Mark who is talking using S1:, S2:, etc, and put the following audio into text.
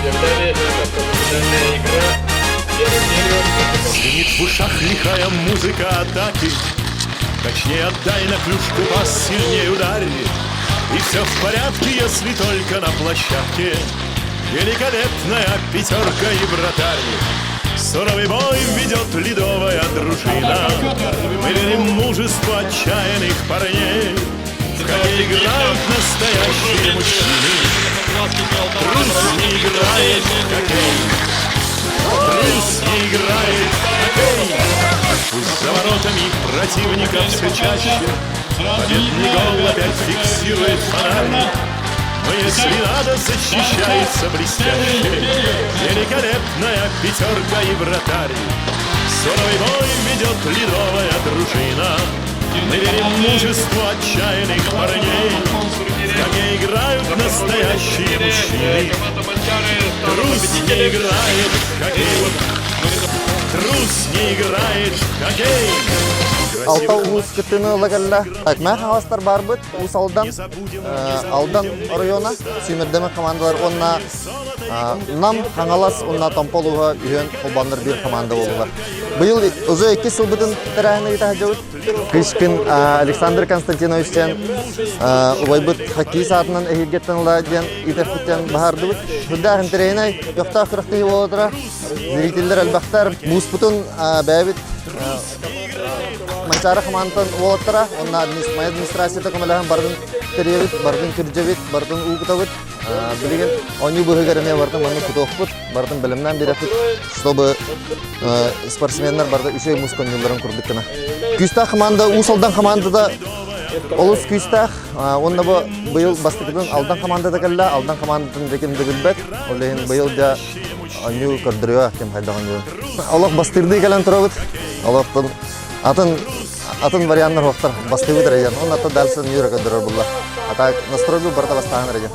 S1: объявляли, это профессиональная игра. Первый период.
S2: Звенит в ушах лихая музыка атаки. Точнее, отдай на клюшку пас, сильнее ударь. И все в порядке, если только на площадке Великолепная пятерка и вратарь. Суровый бой ведет ледовая дружина. Мы верим мужеству отчаянных парней. В хоккей играют настоящие мужчины. Трус не играет в хоккей. Трус не играет в хоккей. Пусть за воротами противника все чаще Победный гол опять фиксирует фонарь. Но если надо, защищается блестяще Великолепная пятерка и вратарь. Суровый бой ведет ледовая дружина. Мы верим мужеству отчаянных парней. В хоккей играют настоящие мужчины. Трус не играет в хоккей. Трус не играет в хоккей.
S3: Алта улуус кыттыыны ыла кэллэ. Мэҥэ Хаҥаластар баарбыт, Уус Алдан, Алдан оройуона, сүүмэрдэмэ командалар уонна Нам, Хаҥалас уонна Томпо улууһа үһүөн холбооннор биир команда буоллулар. Быйыл уже иккис сылбытын тэрээһин ыыта сылдьабыт. Кычкин Александр Константинович диэн убайбыт хоккей саатынан эһиилгэттэн ыла диэн итэхпиттэн баһаардыбыт. Сүрдээх интэриэһинэй, көхтөөх күрэхтэһии буола турар. Зрителлэр элбэхтэр. Мууспутун бэйэбит Манчаары хамаантан уолаттара уонна моя администрацията көмөлөһөн барытын тэрийэбит, барытын күрдьэбит, барытын уу кутабыт. Билигин оонньуу быһыгар эмиэ барытын маннык кутуохпут, барытын бэлэмнээн биэрэхпит, чтобы спортсменнар барыта үчүгэй муус конньуулларын курдук гына. Күүстээх команда, Уус Алдан командата олус күүстээх. Уонна бу быйыл бастакытын Алдан командата кэллэ, Алдан командатын да ким да билбэт. Ол иһин быйыл да оонньуу көрдөрүө ким хайдах оонньуурун. Олох бастыырдыы кэлэн турабыт. Олохтон атын атын варианнар суохтар. Бастыыбыт эрэ диэн. Онно дальше юра көрдөрөр булла. А так настройбу барыта бастааһын эрэ диэн.